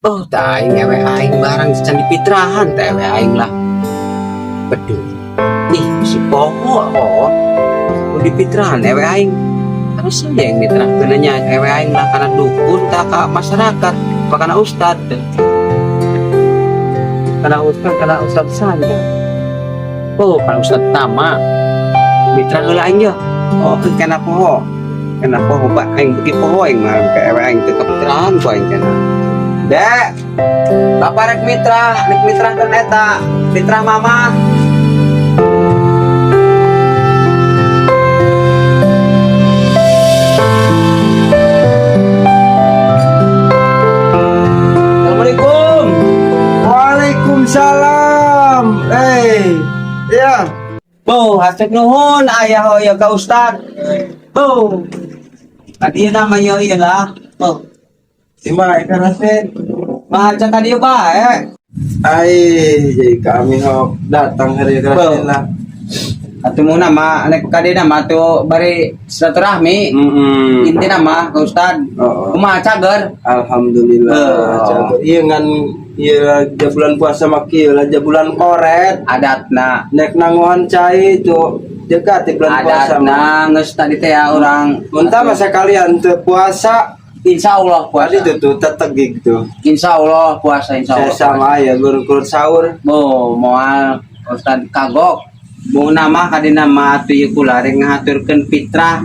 Oh, tah aing ewe aing barang can dipitrahan teh ewe aing lah. Beduh. Ih, si poho oh. Udah dipitrahan ewe aing. Karena saya yang mitrahkeun nya ewe aing lah karena dukun tak ka masyarakat, apa kana ustad. Kana ustad sana. Oh, kana ustad Tama. Mitra heula aing ye. Oh, kana poho. Kana poho ba aing beuki poho aing mah ka ewe aing teu kapitrahan ku aing kana. Dek, bapak rek mitra, rek mitrahkeun eta, mitra mama. Assalamualaikum. Waalaikumsalam. Eh, ya. Bu, hasek nuhun ayah hoya ka ustad. Bu. Tadi nama ieu ieu lah. Bu. Ima ikan asin. Maca ka dieu bae. Ai, jadi kami hok datang hari kerasin lah. Atuh muna mah nek ka dieu mah tuh bari silaturahmi. Intina mah ka ustad. Oh. Kumaha cager? Alhamdulillah. Oh. Cager. Iya ngan iya raja bulan puasa mah kieu raja bulan koret. Adatna. Nek nangohan cai itu dekat di bulan puasa mah. Adatna geus tadi teh ya urang. Muntah masa kalian teu puasa. Insya Allah puasa. Tadi tuh tuh tetegik tuh. Insya Allah puasa, insya Saya Allah. sama ya berkurut sahur. Bu, moal ustad kagok. Bu nama kadina mah atuh ieu kula rek ngahaturkeun fitrah.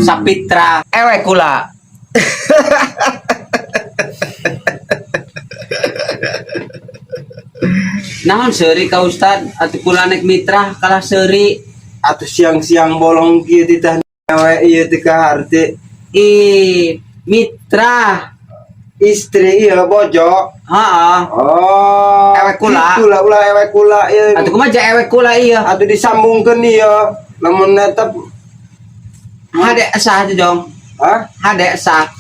Sapitra ewe kula. Naon seuri ka ustad atuh kula nek mitrah kalah seuri. Atuh siang-siang bolong kieu titah ewe ieu teh kaharti. Ih, mitra. Istri ieu bojo. Heeh. Oh. Ewe kula. Kitu lah ulah ewe kula ieu. Atuh kumaha ja ewe kula ieu? Atuh disambungkeun ieu. Lamun netep Hade sah aja dong. Hah? Hade sah.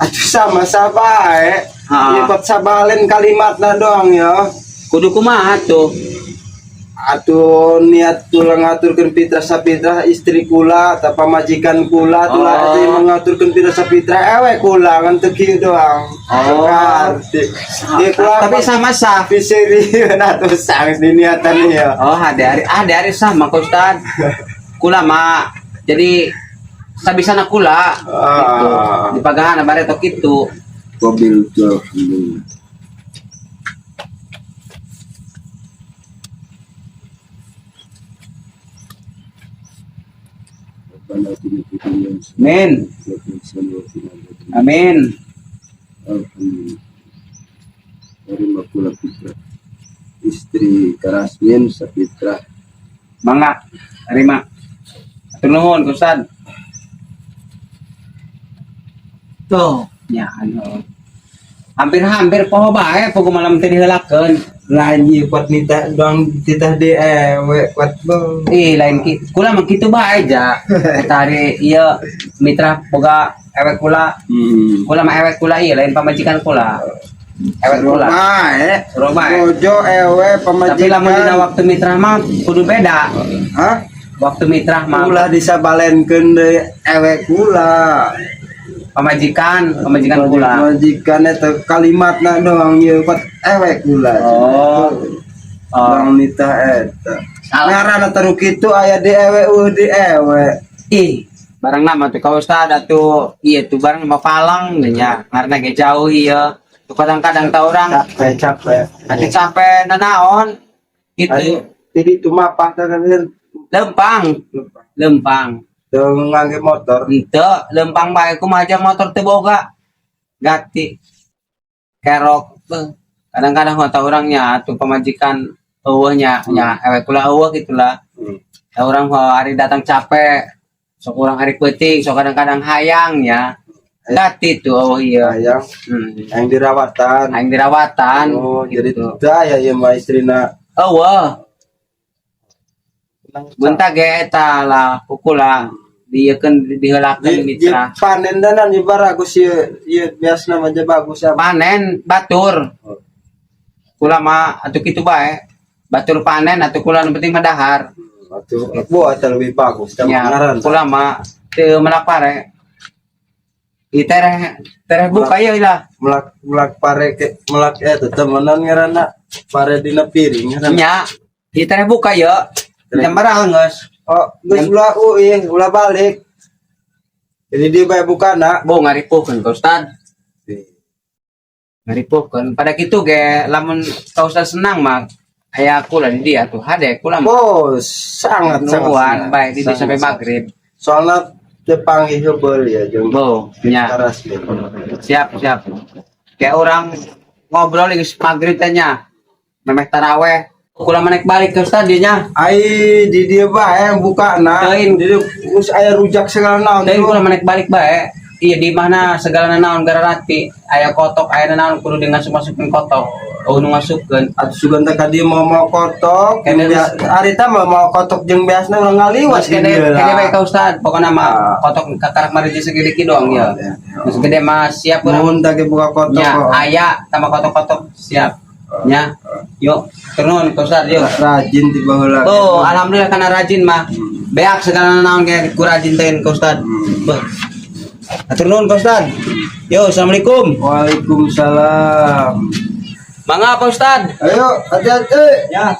Atuh sama sah bae. Heeh. Ieu kot sabalen kalimatna doang ya. Kudu kumaha tuh? Atuh niat kula ngaturkeun fitrah safitrah istri kula atau pamajikan kula tuh lah Oh. atuh mengaturkeun fitrah safitrah ewe kula ngan teu kieu doang. Oh. Kaharti. Ieu kula Tapi sama sah. Fiseri atuh sang diniatan ieu. Oh, hade hari hade hari sah mah ka ustad. Kula mah jadi sabisana kula. Ah. Gitu. Dipagahan bare tok kitu. Mobil tuh. Amin. Amin. Terima pula fitra. Istri Karasmin Sapitra. Mangga, terima. Atur nuhun ka ustad. Tuh, nya anu. Hampir-hampir poho bae poho malam teh diheulakeun. Lain ieu kuat nitah doang titah di ewe kuat bang. Ih, lain ki kula mah kitu bae ja. Eta hari ieu mitra boga ewe kula. Kula mah ewe kula ieu lain pamajikan kula. Ewe kula. Bae. Seru bae. Bojo ewe pamajikan. Tapi lamun dina waktu mitra mah kudu beda. Hah? Waktu mitra mah Ulah disabalenkeun deui ewe kula. Pamajikan, pamajikan kula. Pamajikan eta kalimatna doang ieu kuat ewe kula. Oh. Oh. Bang nitah eta. Salah. Ngaranna taruh kitu aya di ewe eueuh di ewe. Ih, barang nama tuh kau ustad atuh iya tuh barang mah palang nya karena ge jauh iya. Tuh kadang-kadang tau orang Capek capek. atuh capek nanaon gitu. Ayo, jadi itu mapah teh kan Lempang, lempang. Teu ngangge motor. Henteu, lempang bae kumaha aja motor teu boga. Gati. Kerok. Beuh. Kadang-kadang mah tau orangnya atuh pamajikan eueuh nya, nya ewe kula eueuh gitulah. Tau orang mah hari datang capek, sok urang hari peuting, sok kadang-kadang hayang nya. Gati tuh eueuh ieu. Hayang, yang dirawatan. Hayang dirawatan. Oh, jadi gitu. teu aya ieu mah istrina. Eueuh. Bentar ge eta lah kukula dieukeun diheulakeun mitra. Panen danan ieu bagus ieu ieu biasna mah bagus ya. Panen batur. Kula mah atuh kitu bae. Batur panen atuh kula nu penting mah dahar. Atuh buah teh lebih bagus teh Nya ngaran. kula mah teu melak pare. Ih, tereh tereh buka ya lah. Melak melak pare ke melak eta temenan ngaranna pare dina piring ngaranna. Nya. Ih, tereh buka ya. Jam berapa geus? Oh, geus ulah uih, ulah balik. Jadi dia bae bukana. Bo ngaripuhkeun ka Ustad. Ngaripuhkeun. Pada kitu ge lamun ka Ustad senang mah aya aku lah di dia tuh hade kula mah. Oh, sangat sangat Nungguan senang. bae di dia Sangat, sampai sangat. Maghrib. Soalnya tepanggih heubeul ya jeung Bo, nya. resmi. Siap, siap. Kayak orang ngobrol geus maghrib teh nya. Memeh taraweh. Kula mah naik balik ke Ustad dieu nya. Ai di dia bae bukana. Teuing. Di dieu geus aya rujak segala naon. Teuing kula mah naik balik bae. Iya, di mana segala naon gararati, aya kotok, aya naon kudu dengan masuk-masukeun kotok. Oh, nu ngasupkeun. Atuh sugan teh ka dieu mau mau kotok, Kene harita mah mau kotok jeung beasna urang ngaliwat Mas di kene dieu kene lah. bae ka Ustad, pokokna mah Ah. kotok kakarak mariji segede ki doang ya. Ya, Geus gede mah siap urang. Nuhun teh buka kotok. Nya kok. aya tambah kotok-kotok siap. Nya. Yuk, turun ka Ustad yuk. Rajin ti baheula. Oh, alhamdulillah karena rajin mah. Beak segala naon kayak ku rajin teh ka Ustad. Bah. Atur nuhun ka Ustad. Yo, assalamualaikum. Waalaikumsalam. Mangga Pak Ustad. Ayo, hati-hati. Ya.